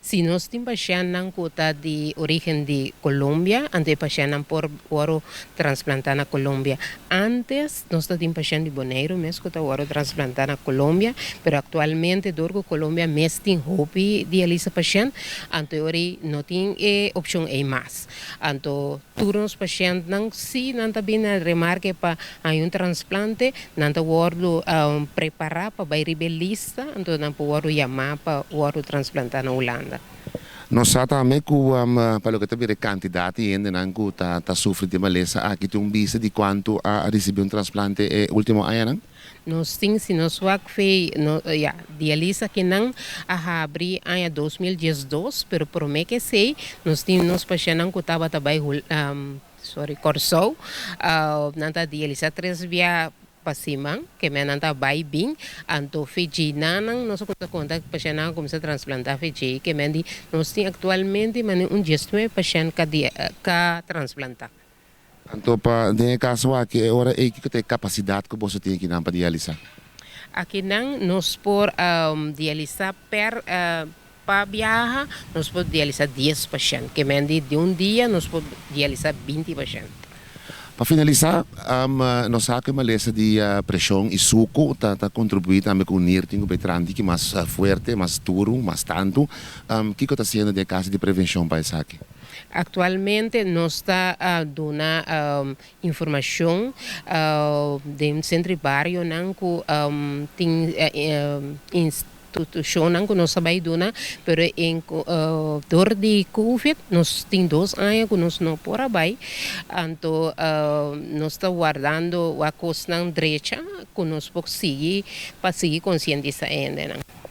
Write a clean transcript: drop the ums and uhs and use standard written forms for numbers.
Si nos tin pashèntnan ku ta di orígen di Colombia, anto e pashèntnan por wòrdu transplantá na Colombia. Ántes nos ta tin pashènt di Boneiru mes ku ta wòrdu transplantá na Colombia, pero aktualmente dor ku Colombia mes tin hopi dialisa pashènt, anto e ora ei no tin e opshon ei mas. Anto tur nos pashèntnan si nan ta bini na remarke pa haña un transplante, nan ta wòrdu prepará pa bai riba e lista, anto nan por wòrdu yamá pa wòrdu transplantá na Hulanda. Nos sa tambe ku pa loke ta bira e kantidat di hendenan ku ta ta sufri di e malesa aki tin un bista di kuantu a risibí un transplante e último añanan. Nos tin si nos wak fe no ya dialisa kinan a habri aña 2012 pero prome ke esei nos tin nos pashentnan ku tabata bai sorry Kòrsou nan ta dialisa tres bia pa siman ke men nan ta bai bin anto fe djei nan nos a kuminsa konta pashentnan a kuminsa transplanta fe djei ke men di nos tin aktualmente mane un 19 pashent ka ka transplanta. Anto pa den e kaso aki e ora ei kiko ta e kapasidat ku boso tin akinan pa dialisá? Akinan nos por dialisá per pa biaha nos por dialisá 10 pashènt. Ke men di di un dia nos por dialisá 20 pashènt. Pa finalisá, nos sa ku e malesa di preshon i suku ta ta kontribuí tambe ku nir tin ku bai tranti ki mas fuerte, mas duru, mas tantu. Kiko ta hasiendo den e kaso di prevenshon pa esaki? Aktualmente nos ta duna informashon den sentro di barionan ku tin institushonnan ku nos ta bai duna, pero dor di covid nos tin 2 aña ku nos no por a bai, anto nos ta wardando wak kosnan drecha ku nos por sigui pa sigui konsientisá e hendenan.